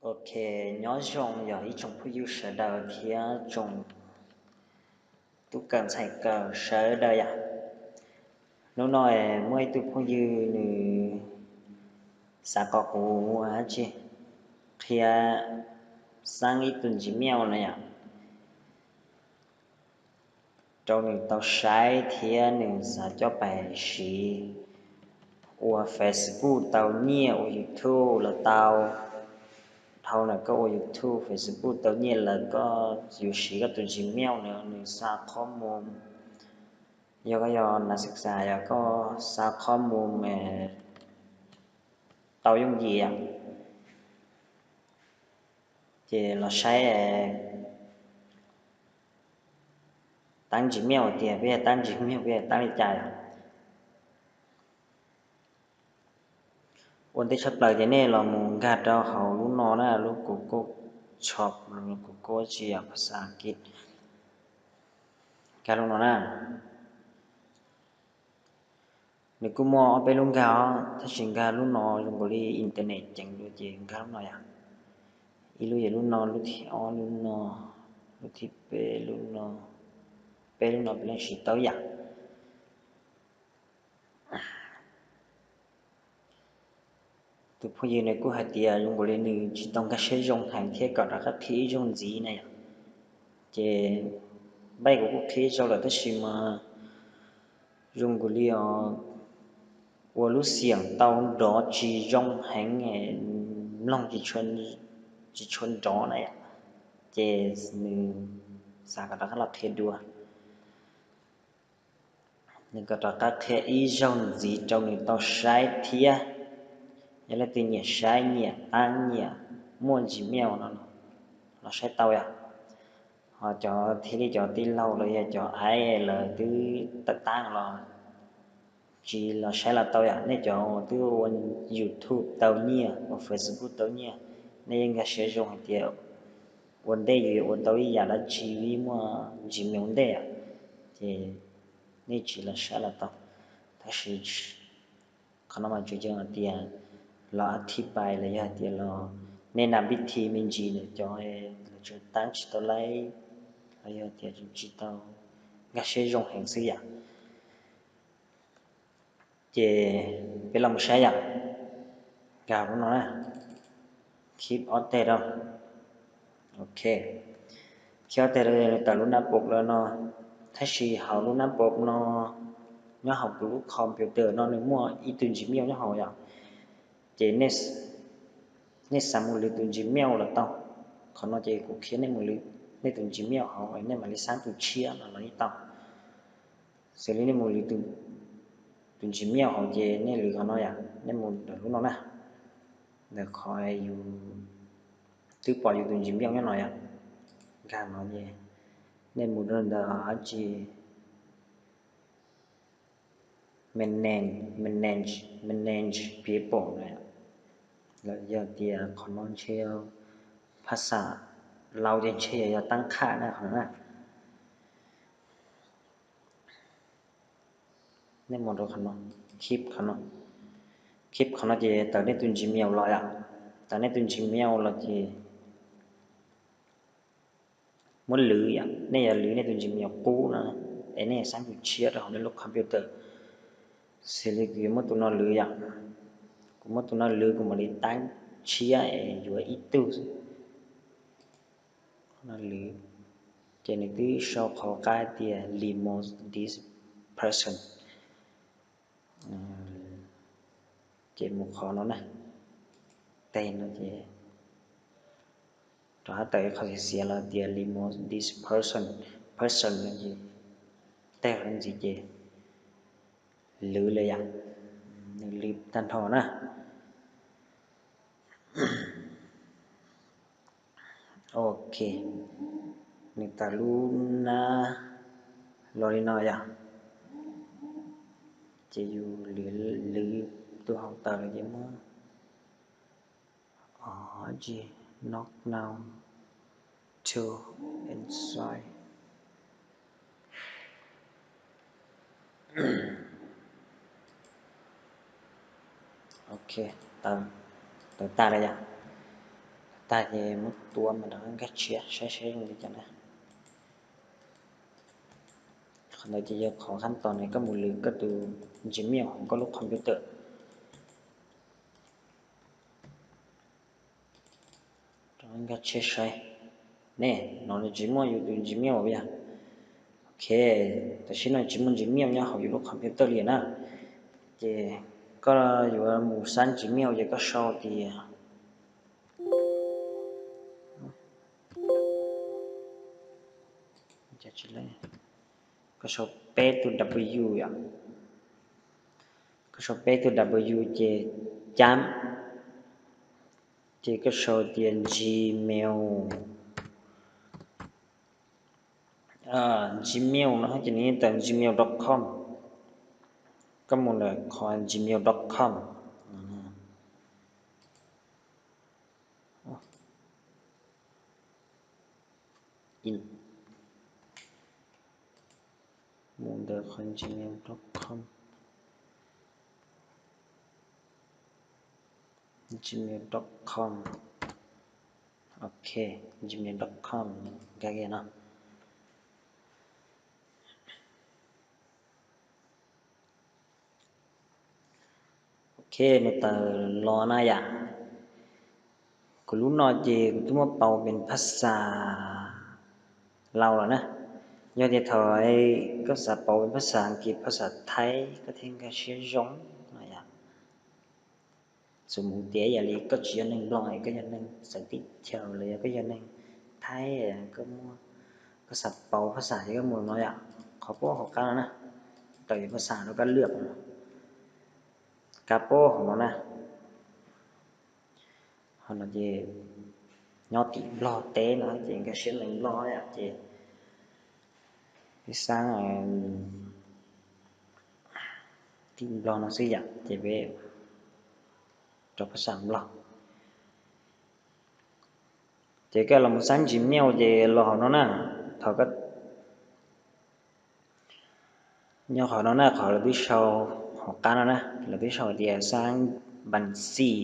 Ok, nyob zoo yog ib tsoom phooj ywg sawv daws thiab tsoom tub kawm ntxhais kawm sawv daws yom. Hnub no muaj ib tug phooj ywg nws xav kom kuv ua dab tsi, qhia xaab ib tug Gmail no yom, rau nws tau saib thiab nws xav coj pais siv ua Facebook tau nyiaj, ua YouTube los tau. Dhau ntawm koj ua YouTube, Facebook tau nyiaj lawm koj yuav siv koj tus Gmail no nws xa qhob mus, yog koj yog nav xeem xas yog koj xa qhob mus tau yooj yim. Ces los saib taab Gmail tias peb yog taab Gmail peb yog taab li cas yom. Ua ntej tshaj plaws ces nej los mus nkag rau hauv lub no na, lub Google Chrome, Google tsis yog phas xas Askiv, nkag lub no na. Nws kuj muaj ob peb lub nkag os, tab sis nkag lub no zoo nkaus li internet ceev dua ces nkag lub no yom. Ib lub yog lub no, lub thib ob lub no, lub thib peb lub no, peb lub no puav leej siv tau yam. Tus phooj ywg nws kuj hais tias zoo nkaus li nws tsis tau nkag siab zoo heev thiab kom rov qab qhia ib zaug ntxiv na yom. Ces npaj kuv kuj qhia ib zaug lawm tab sis mas zoo nkaus li os, ua lub xiam tau nrov tsis zoo heev, mloog tsis tshua nrov na yom. Ces nws xav kom rov qab los qhia dua. Nws kom rov qab qhia ib zaug ntxiv rau nws tau saib thiab. Yog leej twg nyiam saib, nyiam taab, nyiam muaj Gmail no los saib tau yom. Ho cov thiaj li cov tij laug los yog cov aiv lawv twb tawm taab los tsis los saib los tau yom. Nej cov uas twb ua YouTube tau nyiaj, ua Facebook tau nyiaj, nej yeej nkag siab zoo hais tias ua ntej yus yuav ua tau ib yam dab tsi muaj Gmail ua ntej, ces nej tsis los saib los tau. Tab sis qhov no mas tsuas yog hais tias los a thi pais los yog hais tias los nej nas npib thi me ntsis ntawm cov lawv tseem taab tsis tau laib los yog tias tsis tau nkag siab zoo heev xwb yom. Ces peb los mus saib yom. Nkag lub no na, khib ob teg rau. Ok, khib ob teg rau nws tawm lub nab pom lawm no, tab sis hauv lub nab pom no, nyob hauv kuv lub computer no nws muaj ib tug Gmail nyob hauv yom. Ces nej xav mus lwv tus Gmail los tau. Qhov no ces kuv qhia nej mus lwv nej tus Gmail hauv nej mam li xaab tus tshiab no los yeej tau. Xws li nej mus lwv tus Gmail hauv ces nej lwv qhov no yom, nej mus ntawm lub no na, ntawm qhov yus twb pom yus tus Gmail nyob no yom, nkag no ces nej mus rau ntawm dab tsi, manage, manage, manage people na, los yog tias qhov no ntshe phas xas laus ces ntshe yog taab qhaj na qhov no na. Nej mus rau qhov no, keep qhov no, keep qhov no ces tawm nej tus Gmail los yom, tawm nej tus Gmail los ces muab lwv yom, nej yuav lwv nej tus Gmail qub no, es nej xaab tus tshiab rau hauv nej lub computer. Xws li kuv yuav muab tus no lwv yom, kuv muab tus no lwv kuv mam li taab tshiab es yuav ib tug no lwv, ces nws twb sau qhov qab tias remove this person. Ces mus qhov no na, teg no ces rov qab tawm qhov xiav xiav los tias remove this person, person no ces teg qhov ntxiv ces lwv lawm yom, nws lwv tag nrho na. Ok, nws tawm lub nab los li no yom, ces yus lwv tus hauv tawm lawm ces muab, o, tsis, knock down to inside. Ok, tawm tag lawm yom. Tag ces muab tua mas rov nkag tshiab saib saib zoo li cas na. Qhov ntawd ces yog qhov khab tos ne, koj mus lwm koj tus Gmail hauv koj lub computer. Rov nkag tshiab saib. Ne, no nws tsis muaj yus tus Gmail yog. Ok, tam sim no tsis muaj Gmail nyob hauv yus lub computer li na. Ces koj yuav mus xab Gmail ces koj sau tias koj sau peb tus W yom. Koj sau peb tus W ces cab, ces koj sau tias Gmail, Gmail no ces nws yeej tawm gmail dot com. Koj mus ntawm qhov gmail dot com. Mus ntawm qhov gmail dot com, gmail dot com. Ok, gmail dot com, nkag kiag no. Ok, nws tawm los na yom. Kuv lub no ces kuv twb muab pauv pes phaj xaj Lauj lawm na. Yog tias thaum koj xav pauv pes phaj xaj Askiv, phaj xaj Thaib koj thiaj nkag siab zoo no yom. Xws mus tias yam li koj tsis yog neeg Nplog, koj yog neeg txawv teb chaws los yog koj yog neeg Thaib, koj muaj, koj xav pauv phaj xaj ces koj mus no yom. Qhov puab hauv qab no na, tawm yog phaj xaj rau koj lwaj, kab puab hauv no na. Ho no ces nyob tim Nplog teb no ces nkag siab neeg Nplog yom, ces peb xav tim Nplog no xwb yom, ces peb rau phaj xaj Nplog. Ces koj los mus xab Gmail ces los hauv no na, thaum koj nyob qhov no na, qhov lawv twb sau hauv qab no na, lawv twb sau tias xab npas xij,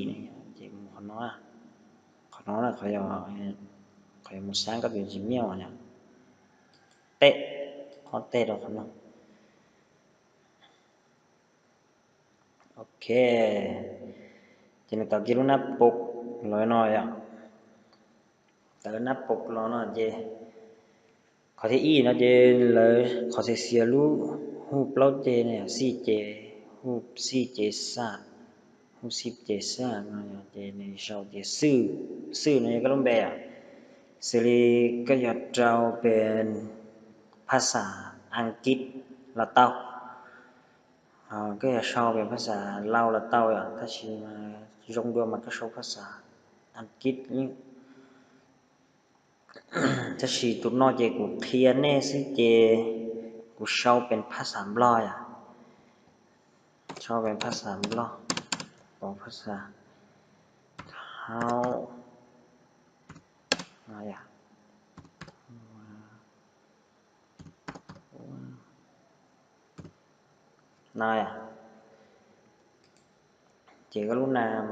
ces mus qhov no, qhov no, qhov yog mus xab koj tus Gmail no, tej, ob tej rau qhov no. Ok, ces nws tawm kiag lub nab pom los no yom. Tawm nab pom los no ces qhov thib ib no ces lawv qhov xiav xiav lub hu plaub ceg no, xij ces, hu xij ces xaj, hu xij ces xaj no ces nws sau tias xwj, xwj no yog koj lub npe yom. Xws li koj yog rau pes phaj xaj Askiv los tau, koj yog sau pes phaj xaj Lauj los tau yom, tab sis zoo dua mas koj sau phaj xaj Askiv. Tab sis tus no ces kuv qhia nej xwb ces kuv sau pes phaj xaj Nplog yom. Sau pes phaj xaj Nplog, pauv phaj xaj Thaib no yom. No yom. Ces koj lub nam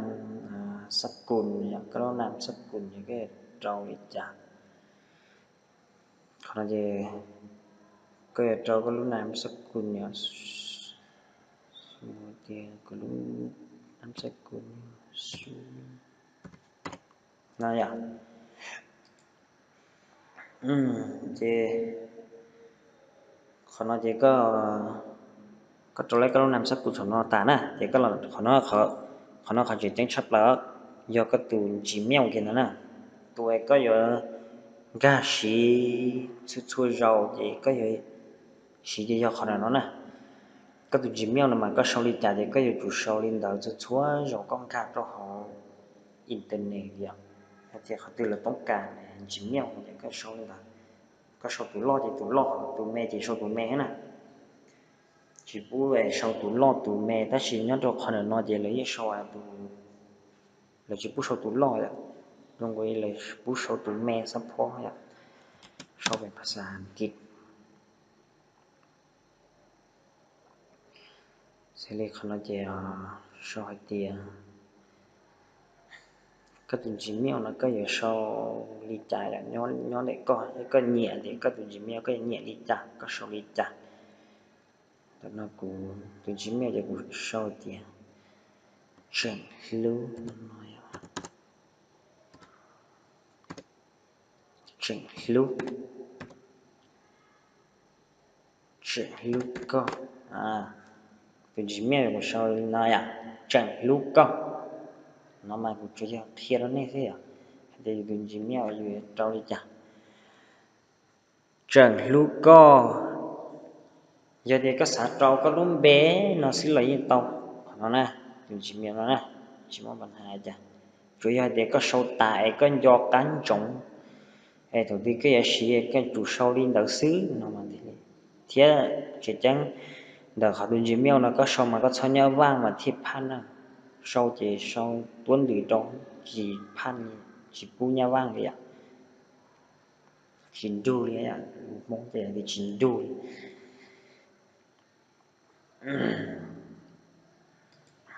xab kus yom, koj lub nam xab kus ces koj rau li cas. Qhov no ces koj yuav rau koj lub nam xab kus yom, tias kuv lub nam xab kus no yom. Ces qhov no ces koj rau lawm koj lub nam xab kus saum no tas na, ces qhov no, qhov no qhov tseem ceeb tshaj plaws yog koj tus Gmail kiag ntawd na. Tus uas koj yuav nkag siv txhua txhua zaus ces koj yuav siv ces yog qhov no na. Koj tus Gmail no mas koj sau li cas ces koj yuav tsum sau li ntawd txhua txhua zaus koj nkag rau hauv internet yom. Yog tias qhov twg lawv toob kas Gmail ces koj sau li ntawd. Koj sau tus loj ces tus loj, tus me ces sau tus me na. Tsis pub sau tus loj tus me, tab sis nyob rau qhov ntawm no ces lawv yeej sau tus, lawv tsis pub sau tus loj yom, zoo nkaus li lawv pub sau tus me xab phob yom, sau pes phaj xaj Askiv. Xws li qhov no ces sau hais tias Koj tus Gmail no koj yuav sau li cas yom? Nyob ntawm koj, koj nyiam tias koj tus Gmail koj yuav nyiam li cas koj sau li cas. Tam no kuv tus Gmail ces kuv sau tias Tseem Hlub no, Tseem Hlub, Tseem Hlub Koj. Tus Gmail kuv sau li no yom, Tseem Hlub Koj. No mas kuv tsuas yog qhia rau nej xwb yom, hais tias yus tus Gmail yus yuav rau li cas. Tseem Hlub Koj, yog tias koj xav rau koj lub npe no xwb los yeej tau. Qhov no na, tus Gmail no na, tsis muaj pab hais cas, tsuas yog hais tias koj sau tas es koj nco qab ntsoov es thaum twg koj yuav siv koj tsum sau li ntawd xwb no mas thiaj li. Thiab tseem ceeb ntawm qhov tus Gmail no koj sau mas koj txhob nyab vaj mas thiaj phaj na. Sau ces sau tuab ntws rau, tsis phaj, tsis pub nyab vaj li yom. Tsis nrug li, lus Hmoob ces tsis nrug li.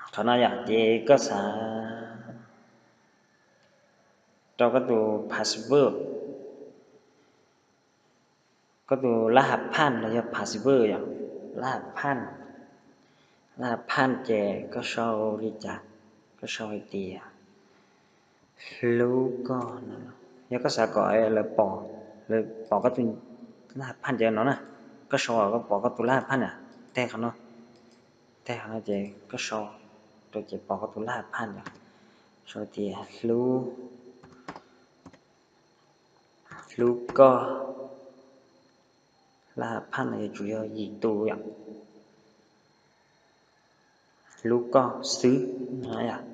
Qhov no yom, ces koj xav rau koj tus password, koj tus lab hav phaj los yog password yom, lab hav phaj, lab hav phaj ces koj sau li cas? Koj sau hais tias Hlub Koj no. Yog koj xav kom lawv pom, lawv pom koj tus lab hav phaj ces no na, koj sau kom pom koj tus lab hav phaj na, teg qhov no, teg qhov no ces koj sau rau ces pom koj tus lab hav phaj yom. Sau tias Hlub, Hlub Koj, lab hav phaj no yuav tsum yog yim tus yom. Hlub Koj xwb no yom.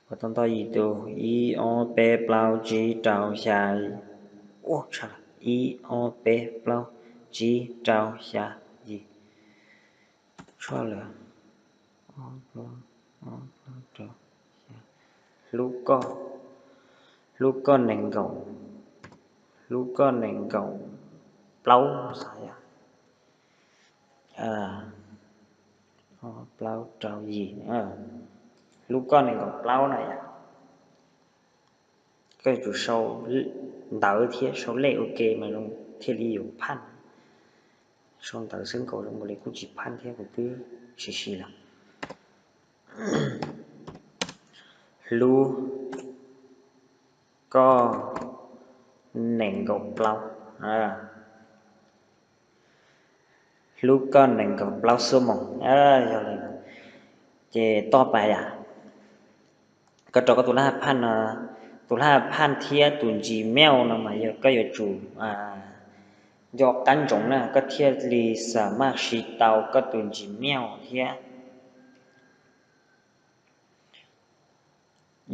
Ua tau ntau yim tus, ib ob peb plaub tsib rau xya, ua tshaj, ib ob peb plaub tsib rau xya yim, tshuaj lawm, ob plaub, ob plaub rau xya, Hlub Koj, Hlub Koj nees nkaum, Hlub Koj nees nkaum plaub xwb yom. Ob plaub rau yim, Hlub Koj nees nkaum plaub na yom. Koj yuav tsum sau ntawv thiab sau lej ua ke mas zoo thiaj li yuav phaj. Sau ntawv xwb nkaus zoo nkaus li kuj tsis phaj thiab, kuv twb siv siv lawm. Hlub Koj nees nkaum plaub, Hlub Koj nees nkaum plaub xuab moos. Yog li ces toj pais yom, koj rau koj tus lab hav phaj no, tus lab hav phaj thiab tus Gmail no mas yog koj yuav tsum nco qab ntsoov na koj thiaj li xam maj siv tau koj tus Gmail thiab.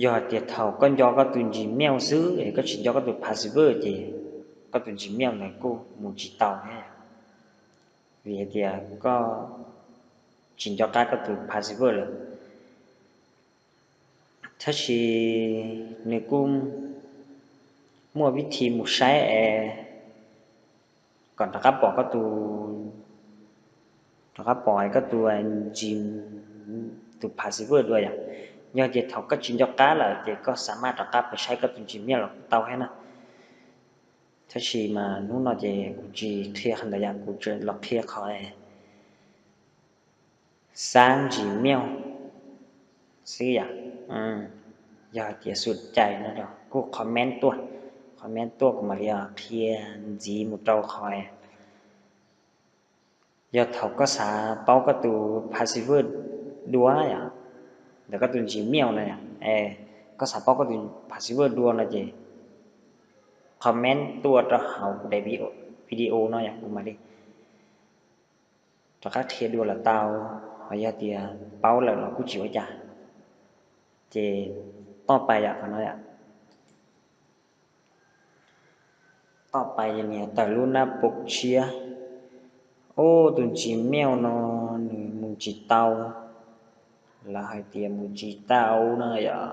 Yog hais tias thaum koj nco koj tus Gmail xwb es koj tsis nco koj tus password ces koj tus Gmail ntawd kuj mus tsis tau thiab, vim hais tias koj tsis nco qab koj tus password lawm. Tab sis nws kuj muaj vib thi mus saib es kom rov qab pom koj tus, rov qab pom koj tus G, tus password dua yom. Yog tias thaum koj tsis nco qab lawm ces koj xam maj rov qab pais saib koj tus Gmail los kuj tau thiab na. Tab sis mas hnub no ces kuv tsis qhia qhov ntawd yom, kuv tsuas los qhia qhov xab Gmail xwb yom. Yog hais tias xum cai no kuj comment tuaj, comment tuaj kuv mam li qhia ntxiv mus rau qhov yog thaum koj xav paub koj tus password dua yom, ntawm koj tus Gmail no, koj xav paub koj tus password dua no ces comment tuaj rau hauv kuv daim video no yom, kuv mam li rov qab qhia dua los tau, ho yog tias paub lawm los kuj tsis ua cas. Ces toj pais yom, qhov no yom. Toj pais nias tawm lub nab pom tshiab. Ub, tus Gmail no nws mus tsis tau, lawv hais tias mus tsis tau no yom.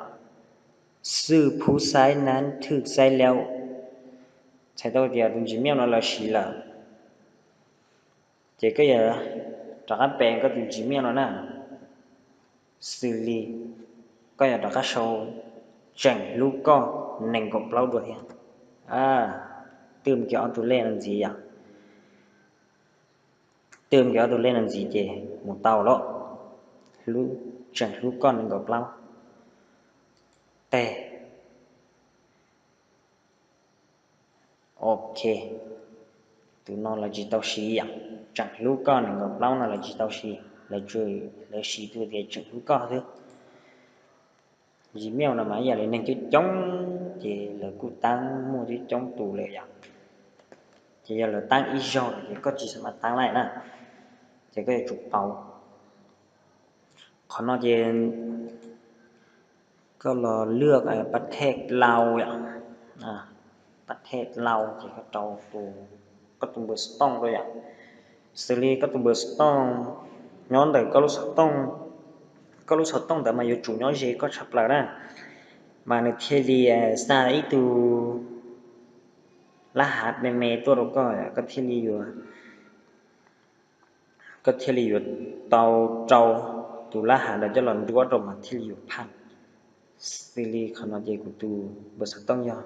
Xwj phub xaib nab thwj xaib laub, txhais tau tias tus Gmail no lawv siv lawm. Ces koj yuav rov qab pes koj tus Gmail no na, xws li Koj yuav rov qab sau tseem hlub koj nees nkaum plaub dua thiab. Twb mus kiag ob tus lej no ntxiv yom. Twb mus kiag ob tus lej no ntxiv ces mus tau lawm. Tseem hlub koj nees nkaum plaub. Teg. Ok, tus no lawv tsis tau siv yom. Tseem hlub koj nees nkaum plaub no lawv tsis tau siv, lawv siv tus tias tseem hlub koj xwb. Gmail no mas ib yam li neeg coob coob ces lawv kuj tab muaj coob coob tus lawm yom. Ces yog lawv tab ib zaug ces koj tsis xav mas tab lawm na, ces koj yuav tsum pauv. Qhov no ces koj los lwaj pab thej lau yom, pab thej lau ces koj rau koj tus npawb xov tooj rau yom. Xws li koj tus npawb xov tooj nyob ntawm koj lub xov tooj, koj lub xov tooj ntawd mas yuav tsum nyob ze koj tshaj plaws na, mas nws thiaj li xa ib tug lab hav me me tuaj rau koj, koj thiaj li yuav koj thiaj li yuav tau rau tus lab hav ntawd coj los nruab rau mas thiaj li yuav phaj. Xws li qhov no ces kuv tus npawb xov tooj yog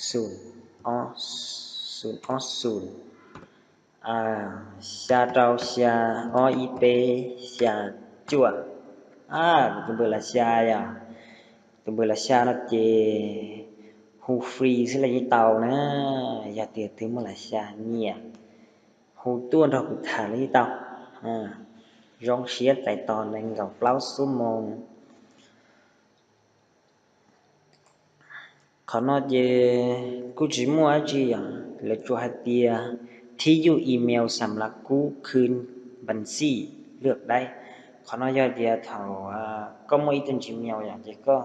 xum ob xum, xya rau xya ob ib peb xya cuaj. Kuv tus npawb Las Xya yom, tus npawb Las Xya no ces hu free xwb los yeej tau na, yog tias twb muaj Las Xya nyiam hu tuaj nrog kuv tham los yeej tau. Zoo siab txais tos nees nkaum plaub xuab moos. Qhov no ces kuj tsis muaj dab tsi yom, lawv tsuas hais tias thib yuj email xam lav kub khwb npas xij lwj daib. Qhov no yog tias thaum koj muaj ib tug Gmail yom, ces koj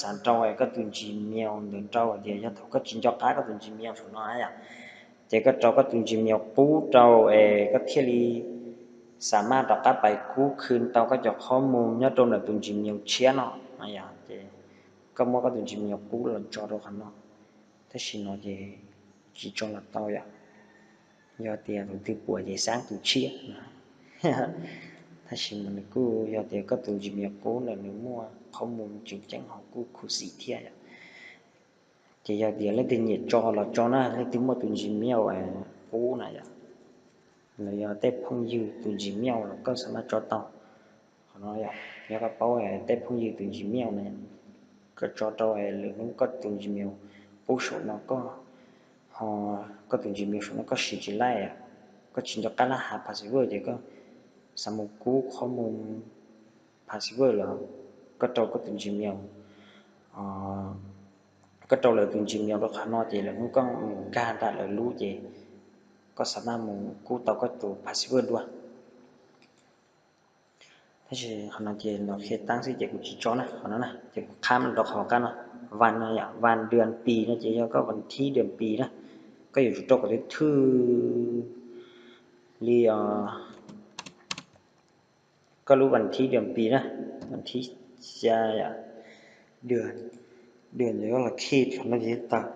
xav rau koj tus Gmail ntawd rau tias yog thaum koj tsis nco qab koj tus Gmail saum no yom, ces koj rau koj tus Gmail qub rau es koj thiaj li xam maj rov qab pais kub khwb tau koj cov qhob mus nyob rau ntawm tus Gmail tshiab no. Ces koj muab koj tus Gmail qub los tso rau qhov no. Tab sis no ces tsis tso los tau yom. Yog tias tus twg puas ces xaab tus tshiab. Tab sis mas nws kuj yog tias koj tus Gmail qub ntawd nws muaj qhob mus tseem ceeb ho kuj khuv xim thiab yom. Ces yog tias leej twg nyiam tso los tso na, leej twg muaj tus Gmail qub na yom, los yog tej phooj ywg tus Gmail los koj xav maj tso tau. Qhov no yog koj paub tej phooj ywg tus Gmail na, koj tso rau lwm hnub koj tus Gmail qub saum no koj, ho koj tus Gmail saum no koj siv tsis laij, koj tsis nco qab lab hav password ces koj xav mus kub qhob mus password los koj rau koj tus Gmail, koj rau lawv tus Gmail rau qhov no ces lwm hnub koj mus nkag nram lawv lub ces koj xav maj mus kub tau koj tus password dua. Tab sis qhov no ces los qhia taab xwb ces kuv tsis tso na, qhov no na ces kuv qhab rau qhov qab no. Vas no yom, vas dwm pis no ces yog koj vas thib dwm pis na, koj yuav tsum rau kom twb thwj li koj lub vas thib dwm pis na, vas thib xya yom, dwm, dwm yog los khi qhov no ces tau.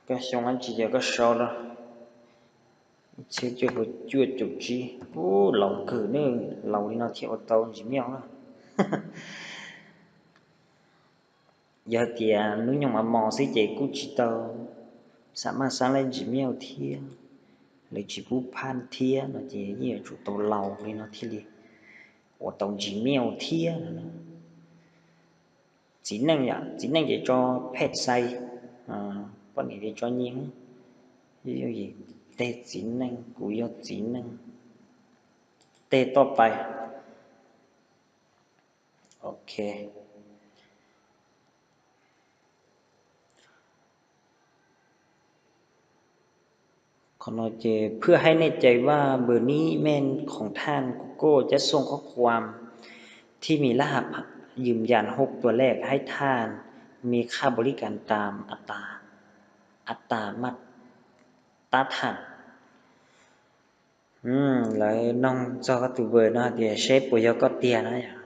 Koj xyoo dab tsi ces koj sau rau. Ib txhiab cuaj puas cuaj caum tsib. Ub, laus kawg ne, laus li no thiaj ua tau Gmail na. Yog tias hnub nyoog mos mos xwb ces kuj tsis tau xam maj xaab laij Gmail thiab, lawv tsis pub phaj thiab no ces yeej yuav tsum tau laus li no thiaj li ua tau Gmail thiab no. Txiv neej yom, txiv neej ces tso phet xais, poj niam ces tso nyiaj. Yooj yim, teg txiv neej, kuv yog txiv neej, teg toj pais. Ok. Qhov no ces เพื่อให้แน่ใจว่าเบอร์นี้แม่นของท่าน Google จะส่งข้อความที่มีรหัสยืนยันหกตัวเลขให้ท่านมีค่าบริการตามอัตรา อัตรามาตรฐาน Lawv noog txog koj tus npawb no tias seb puas yog koj tiag na yom.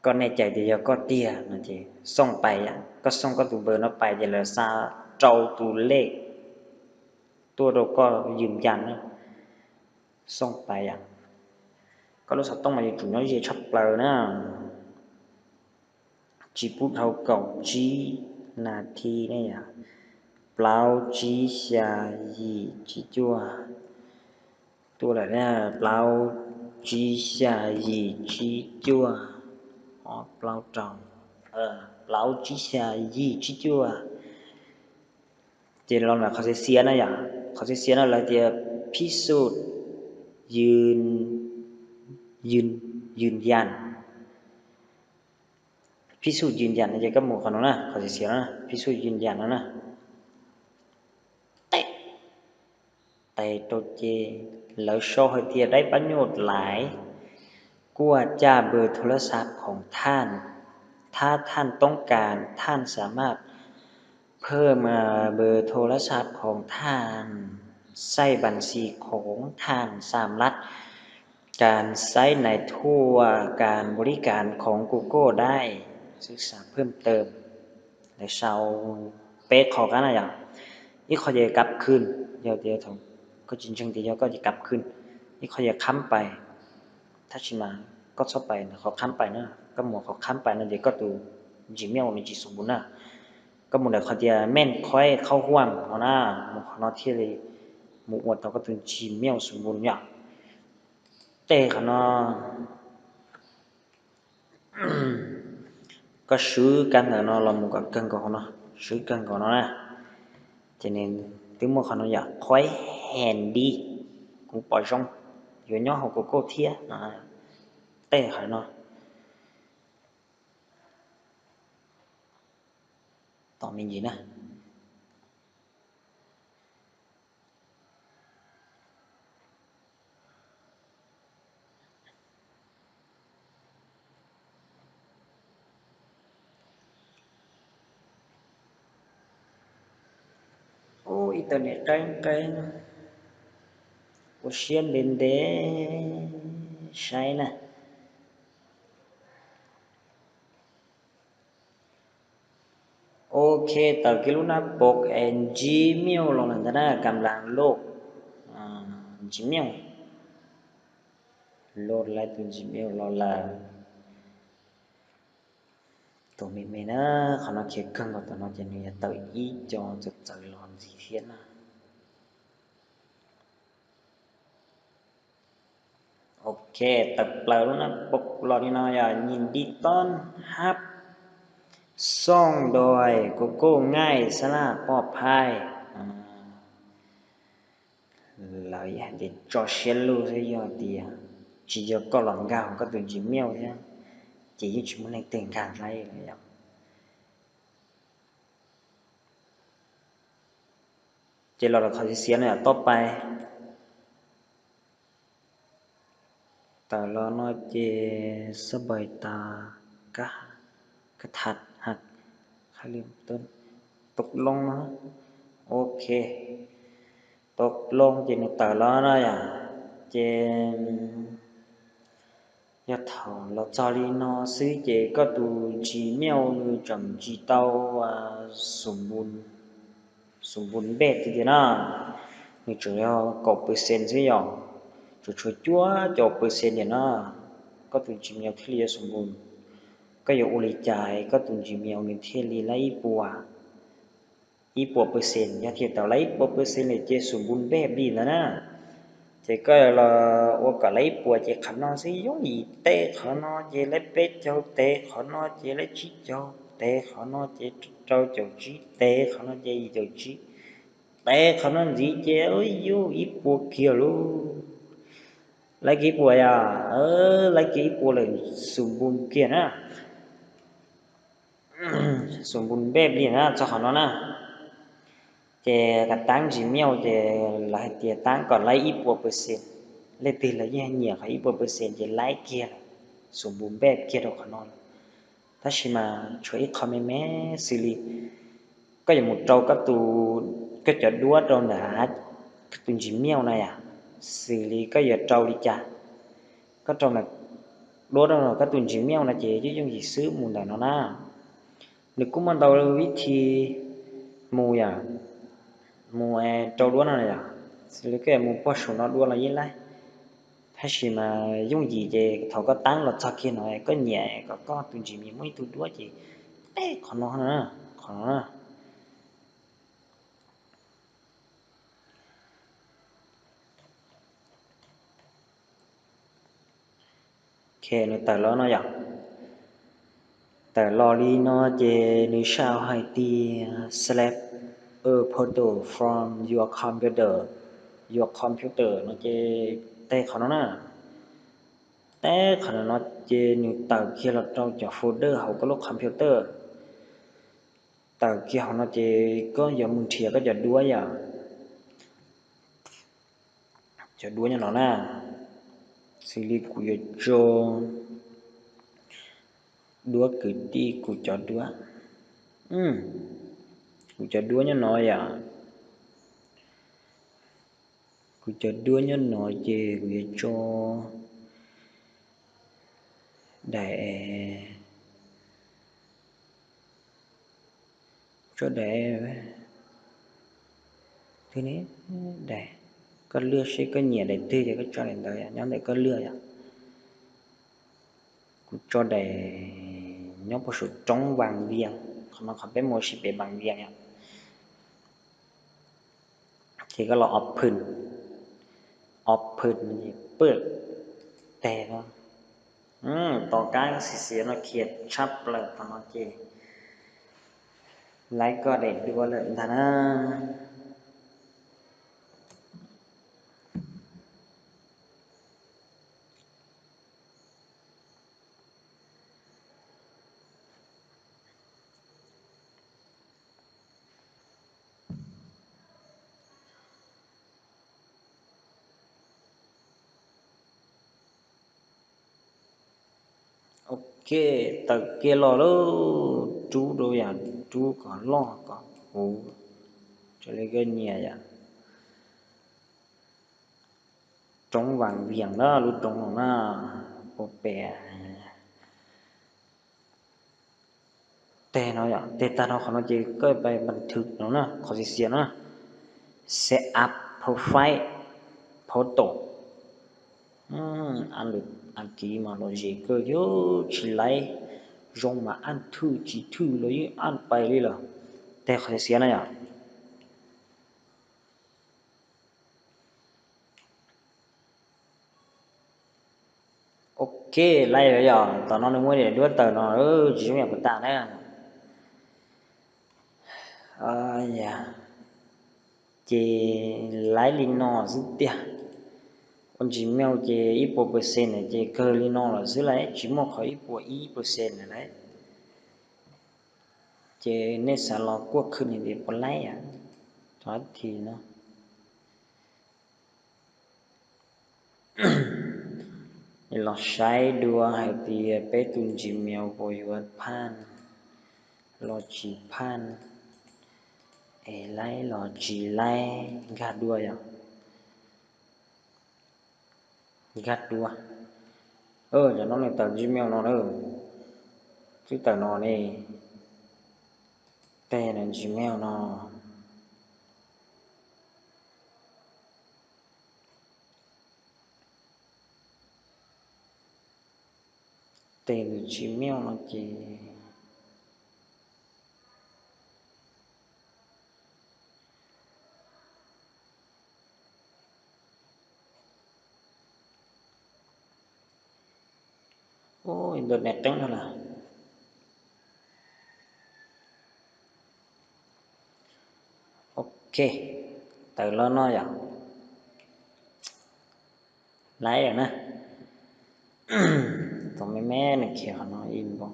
Koj nej cais tias yog koj tiag no ces xooj pais yom, koj xooj koj tus npawb no pais ces lawv xa rau tus lej tuaj rau koj yws yas na. Xooj pais yom. Koj lub xov tooj mas yuav tsum nyob ze tshaj plaws na. Tsis pub dhau kaum tsib nas this ne yom. Plaub tsib xya yim tsib cuaj. Tuaj lawm, plaub tsib xya yim tsib cuaj, ob plaub rau, plaub tsib xya yim tsib cuaj. Ces los ntawm qhov xiav xiav na yom, qhov xiav xiav no lawv tias phib xu, yws yas, phib xu yws yas no ces koj mus qhov no na, qhov xiav xiav no, phib xu yws yas no na. Tes rau ces lawv sau hais tias dab pab nyuj laiv kuaj caj npawg thau lab xav khoom thaj, thab thaj toob kas thaj xas maj, phawj mas npawg thau lab xav khoom thaj, xaij npas xis khoom thaj xas lab, kas xaib nais thuaj, kas npaum li kas khoom kuj kuj dab, xwb xas phawj taws. Lawv sau peb qho qab na yom. Ib qho ces kav khwj, yog tias thaum koj tsis ntseeg tias yog koj ces kav khwj. Ib qho ces khab pais, tab sis mas koj txhob pais ntawm qhov khab pais na, koj mus qhov khab pais no ces koj tus Gmail nws tsis xum npus na. Koj mus ntawm qhov tias meej khuaib khaub huam no na, mus qhov no thiaj li mus ua tau koj tus Gmail xum npus yom. Tej qhov no koj swb kab ntawm no los mus kom kawg nkaus hauv no, swb kawg nkaus no na. Ces nws twb muaj qhov no yom, khuaib handy, kuv pom zoo, yuav nyob hauv Google thiab no. Tej qhov no tos me ntsis na. Ub, ib tawm nim qeeb qeeb, ua siab ntev ntev saib na. Ok, tawm kiag lub nab pom es Gmail los lawm ntag na, kam las loj Gmail, loj lawm tus Gmail los lawm. Tus me me na, qhov no khiav kawg nkaus tom no ces nws yog tawm ib co txawv txawv los ntxiv thiab na. Ok, tawm plaws lub nab pom los li no yog nhìn đi ton hab xooj doi kuj kuj ngaij xab laj poj phaij. Lawv hais tias tso siab lug xwb, yog tias tsis yog koj los nkag hauv koj tus Gmail thiab ces yeej tsis muaj leej twg nkag laib li yom. Ces los rau qhov xiav xiav no yom, toj pais. Tawm los no ces xab npais tas kab, kab thaj ha, qhab li tau loo no. Ok, tau loo ces nws tawm los no yom. Ces yog thaum los txog li no xwb ces koj tus Gmail nws tseem tsis tau xum npus npej tiag tiag na. Nws tseem yog kaum percent xwb yom, tseem tshuav cuaj caum percent tiag na, koj tus Gmail thiaj li yuav xum npus. Koj yuav ua li cas koj tus Gmail nws thiaj li laib ib puas, ib puas percent? Yog tias tau laib ib puas percent lawm ces xum npus npej plig ntawd na. Ces koj los ua kom laib ib puas ces qhov no xwb yooj yim, tes qhov no ces laib peb caug, tes qhov no ces laib tsib caug, tes qhov no ces rau caum tsib, tes qhov no ces yim caum tsib, tes qhov no ntxiv ces yus ib puas kiag lauj. Laib kiag ib puas yom, laib kiag ib puas lawm xum npus kiag na. Xum npus npej plig na txog qhov no na. Ces kav taab Gmail ces lawv hais tias taab kom laib ib puas percent, leej twg los yeej nyiam qhov ib puas percent ces laib kiag, xum npus npej kiag rau qhov no. Tab sis mas tshuav ib qho me me xws li koj yuav mus rau koj tus, koj cov duab rau ntawm koj tus Gmail na yom, xws li koj yuav rau li cas, koj rau duab rau koj tus Gmail no ces yooj yooj yim xwb mus ntawm no na. Nws kuj muaj ntau vib thi mus yom, mus rau duab no yom, xws li koj yuav mus pog saum no dua los yeej laib, Tab sis mas yooj yim ces thaum koj tab los txog kiag no koj nyiam kom koj tus Gmail muaj ib tug duab ces teb qhov no, qhov no. Nws tawm los no yom. Tawm los li no ces nws sau hais tias select a photo from your computer, your computer no ces teb qhov no na. Teb qhov no ces nws tawm kiag los rau cov folder hauv koj lub computer. Tawm kiag hauv no ces koj yuav mus nrhiav koj cov duab yom. Cov duab nyob no na, xws li kuv yuav tso duab kwv tij, kuv cov duab, kuv cov duab nyob no yom. Kuv cov duab nyob no ces kuv yuav tso daim, tso daim, twg ne, daim, koj lwaj seb koj nyiam daim twg ces koj tso daim ntawd nyob ntawm koj lwaj yom. Kuv tso daim nyob puag saum roob Vas Vias, qhov no qhov peb mus ua si pem Vas Vias yom. Ces koj los open, open, pw, teg no. Tom qab xiv xiav no khiav tshaj plaws tom no ces laib koj daim duab lawm ntag na. Ok, tawm kiag los lawm, rub rau yam, rub kom loj kom huv, raws li koj nyiam yom. Roob Vas Vias na, lub roob no na, puag pem teg no yom. Teg tag no qhov no ces koj pais npas thwv no na, qhov xiav xiav no na, set up profile photo. Ab lwm, ab kiv mas los zem kawg, yog tsis laib zoo mas ab thwj tsis thwj los yeej ab pais li lawm. Teg qhov xiav xiav na yom. Ok, laib lawm yom. Tom no nws muaj daim duab tawm no, tsis zoo yam puas tas na. Ces laib li no xwb tiag. Ua Gmail ces ib puas percent na ces kawg li no lawm xwb lauj, tsis muaj qhov ib puas ib percent na lauj. Ces nej xav los kuaj khwv nws puas laib, thov thi no. Los saib dua hais tias peb tus Gmail puas yuav phaj los tsis phaj, es laib los tsis laib, nkag dua yom. Nkag dua. Cov no nws tawm Gmail no na, twb tawm no ne, teg no Gmail no. Teg Gmail no ces Ntawm niam qeeb no lawm. Ok, tawm los no yom. Laib lawm na. Tus me me nws khiav qhov no ib npo.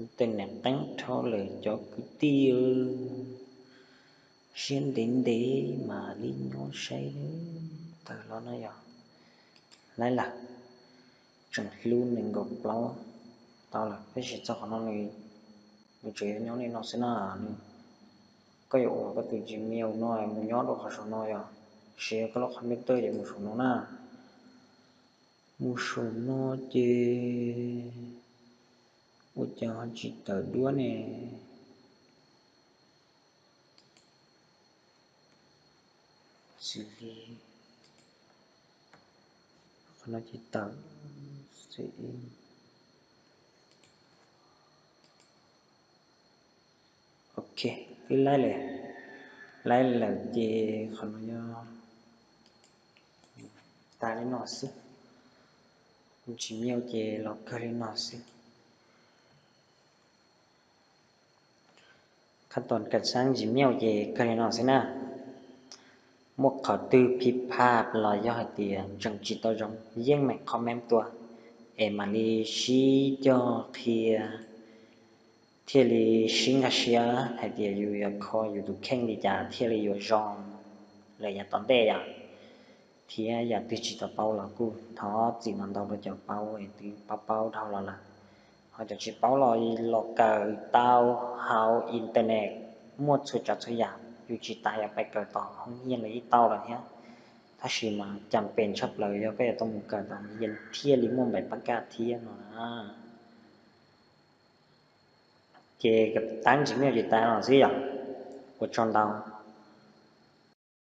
Internet qeeb dhau lawm cov kwv tij, siab ntev ntev mas li nyob saib. Tawm los no yom. Laib lawm, tseem hlub nees nkaum plaub tau lawm, tab sis txog qhov no nws tseem yuav nyob li no xwb na. Koj yuav ua koj tus Gmail no mus nyob rau qhov saum no yom, siv koj lub computer ces mus saum no na. Mus saum no ces ua cas ho tsis tawm duab ne? Xws li qhov no ces tawm, ok, twb laib lawm, laib lawm ces qhov no yog tag li no xwb, Gmail ces los kawg li no xwb. Khab toos kam xab Gmail ces kawg li no xwb na. Muaj qhov twg phij phaj los yog hais tias tseem tsis tau zoo yeej meem comment tuaj es mam li sib cog qhia thiaj li sib nkag siab hais tias yus yuav kho yus tus kheej li cas thiaj li yuav zoo lawm yav tom ntej yom. Thiab yam twg tsis tau paub los kuj thov txim ntau rau cov paub es twb paub paub dhau los lawm. Ho cov tsis paub los los kawm tau hauv internet, muaj txhua tsav txhua yam, yus tsis tas yuav pais kawm tom hoob hiaj los yeej tau lawm thiab. Tab sis mas cas pes tshaj plaws yog koj yuav tau mus kawm tom hoob hiaj thiaj li muaj npaim pab kaj thiab no na. Ces tab Gmail ces tas no xwb yom. Ua tsaug ntau.